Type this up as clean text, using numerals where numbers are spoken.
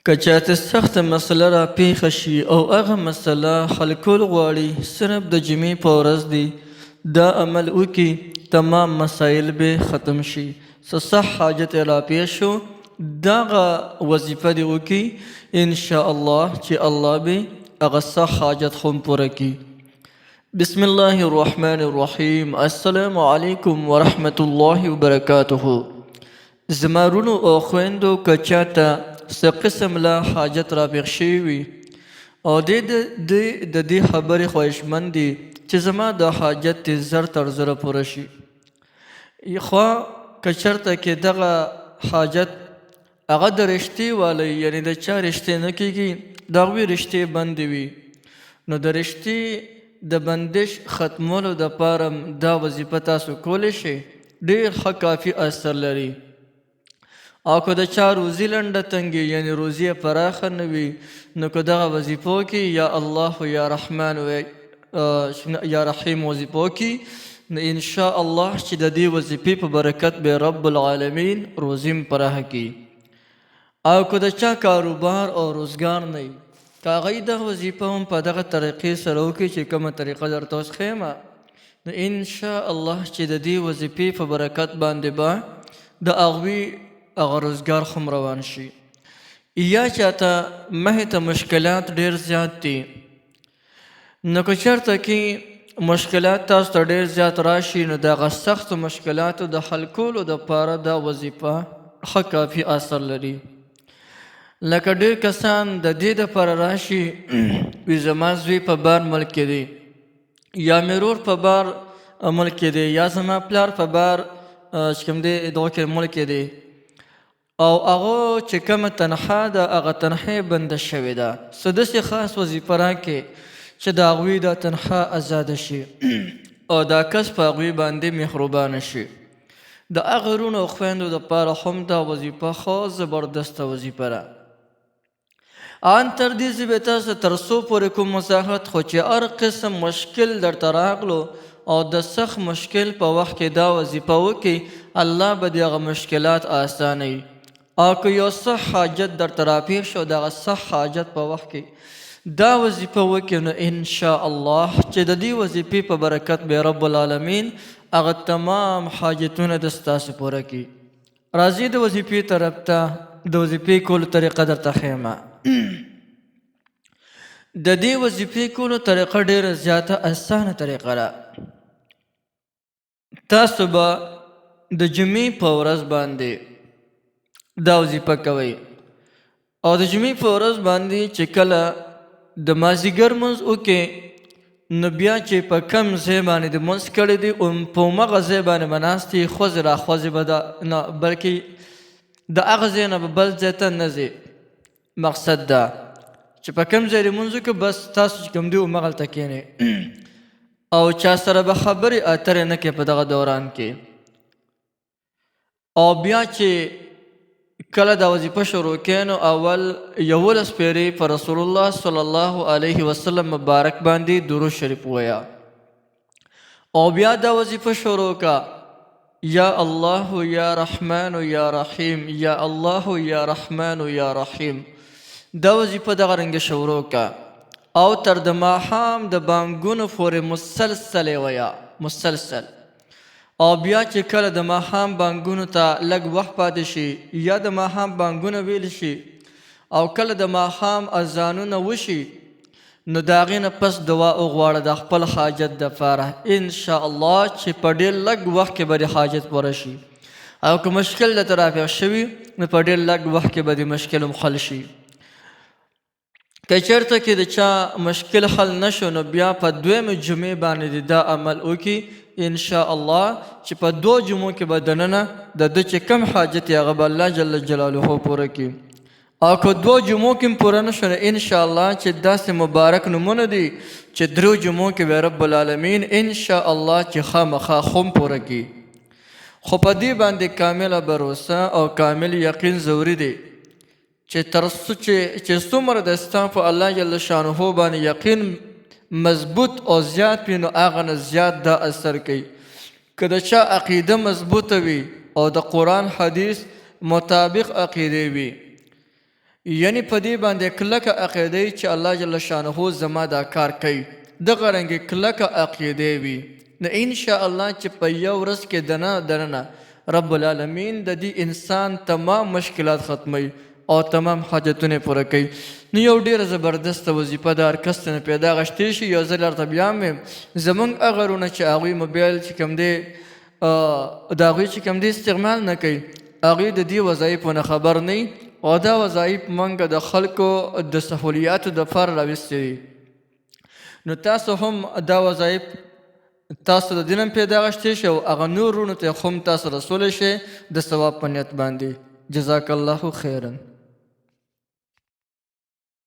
که چاته سخته مسله را پیښه شي او هغه مسله حل کول غواړي، صرف د جمعې په ورځ دی دا عمل وکړي، تمام مسایل به ختم شي. څه سخت حاجت یې را پیښ شو، دغه وظیفه دې وکړي، ان شاء الله چې الله به هغه سخت حاجت هم پوره کړي. بسم الله الرحمن الرحیم. السلام علیکم ورحمت الله وبرکاته. زما وروڼو او خویندو، که چاته څه قسم له حاجت راپېښ شوی وي او دی د دې خبرې خواهشمند دي چې زما د حاجت دې زر تر زره پوره شي، خو که چېرته کې دغه حاجت هغه د رشتې والی، یعنې د چا رشتې نه کېږي، د هغوی رشتې بندې وي، نو د رشتې د بندش ختمولو دپاره دا وظیفه تاسو کولی شئ، ډېر ښه کافي اثر لري. او که د چا روزي لنډه تنګي، یعنې روزي یې پراخه نه وي، نو که دغه وظیفو کې یا الله یا رحمان یا رحیم وظیفو کې، نو ان شاء الله چې د دې وظیفې په برکت به رب العالمین روزي هم پراخه کړي. او که د چا کاروبار او روزګار نه وي، که هغوی دغه وظیفه هم په دغه طریقې سره وکړي چې کومه طریقه درته اوس ښیم، نو ان شاء الله چې د دې وظیفې په برکت باندې به د هغوی هغه روزګار هم روان شي. یا چاته مخې ته مشکلات ډېر زیات دي، نو که چېرته کې مشکلات تاسو ته ډېر زیات راشي، نو دغه سختو مشکلاتو د حل کولو دپاره دا وظیفه ښه کافي اثر لري. لکه ډېر کسان د دې دپاره راشي وي زما زوی په بار ملک کې دی، یا مې ورور په بار ملک کې دی، یا زما پلار په بار چې کوم دی دغه کې ملک کې دی، او هغه چې کومه تنخوا ده هغه تنخوا یې بنده شوې ده، څه داسې خاص وظیفه راکړې چې د هغوی دا تنخوا ازاده شي او دا کس په هغوی باندې مهربانه شي. د هغه وروڼو او خویندو دپاره هم دا وظیفه ښه زبردسته وظیفه ده. ان تر دې چې به تاسو تر څو پورې کوم وضاحت، خو چې هر قسم مشکل درته راغلو او د سخت مشکل په وخت کې دا وظیفه وکړي، الله به دې هغه مشکلات اسانوي. او که یو سخت حاجت درته راپېښ شو، دغه سخت حاجت په وخت کې دا وظیفه وکړي، نو ان شاء الله چې د دې وظیفې په برکت به رب العالمین هغه تمام حاجتونه د ستاسو پوره کړي. راځي د وظیفې طرف ته، د وظیفې کولو طریقه درته ښیم. د دې وظیفې کولو طریقه ډېره زیاته اسانه طریقه ده. تاسو به د جمعې په ورځ باندې دا وظیفه کوئ، او د جمعې په ورځ باندې چې کله د مازدیګر لمونځ وکړئ، نو بیا چې په کم ځای باندې د لمونځ کړی دی، په همغه ځای باندې به ناست یې، خوځې راخوځې به دا نه، بلکې د هغه ځای نه به بل ځای ته نه ځې. مقصد دا چې په کم ځای لمونځ وکړو، بس تاسو چې کوم دی همغلته کښېنئ او چا سره به خبرې اترې نه کوې په دغه دوران کې. او بیا چې کله دا وظیفه شروع کړې، نو اول 11 پیرې پر رسول الله صلی الله علیه وسلم مبارک باندې درود شریف ووایه، او بیا دا وظیفه شروع کړه، یا الله یا رحمان یا رحیم، یا الله یا رحمان یا رحیم. دا وظیفه دغه رنګ شروع کړه او تر د ماښام د بانګونو پورې مسلسل یې ویه، مسلسل. او بیا چې کله د ماښام بانګونو ته لږ وخت پاتې شي، یا د ماښام بانګونه ویل شي، او کله د ماښام اذانونه وشي، نو د هغې نه پس دعا وغواړه د خپل حاجت دپاره، ان شاء الله چې په ډېر لږ وخت کې به دې حاجت پوره شي. او که مشکل درته راپېښ شوي، نو په ډېر لږ وخت کې به دې مشکل هم حل شي. که چېرته کې د چا مشکل حل نه شو، نو بیا په دویمې جمعې باندې دې دا عمل وکړي، ان شاء الله چې په دوو جمعو کې به دننه د ده چې کم حاجت یې هغه به الله جل جلاله پوره کړي. او که دوو جمعو کې هم پوره نه شو، نو ان شاء الله چې داسې مبارک نومونه دي چې درو جمعو کې به رب العالمین ان شاء الله چې خامخا هم پوره کړي. خو په دې باندې کامله بروسه او کامل یقین ضروري دی چې تر څو چې څومره د ستا په الله جل شانه باندې یقین مضبوط او زیات وي، نو هغه نه زیات دا اثر کوي. که د چا عقیده مضبوطه وي او د قرآن حدیث مطابق عقیده وي، یعنی په دې باندې کلکه عقیده چې الله جل شانه زما دا کار کوي، دغه رنګ کلکه عقیده وي، نو ان شاء الله چې په یو ورځ کې دننه دننه رب العالمین د دې انسان تمام مشکلات ختموي او تمام حاجتونه پوره کوي. نو یو ډیره زبردسته وظیفه ده، هر کس ته پیدا غشتې شي. یو ځل ورته بیا هم وایم، زمونږ هغه وروڼه چې هغوی موبایل چې کوم دی د هغوی چې کوم دی استعمال نه کوي، هغوی د دې وظایفو نه خبر نه، او دا وظایف مونږ د خلکو د سهولیاتو دپاره راویستي دي. نو تاسو هم دا وظایف تاسو د دین هم پیدا غشتې شي او هغه نور وروڼو ته هم تاسو رسولی شئ د ثواب په نیت باندې. جزاک الله خیرا.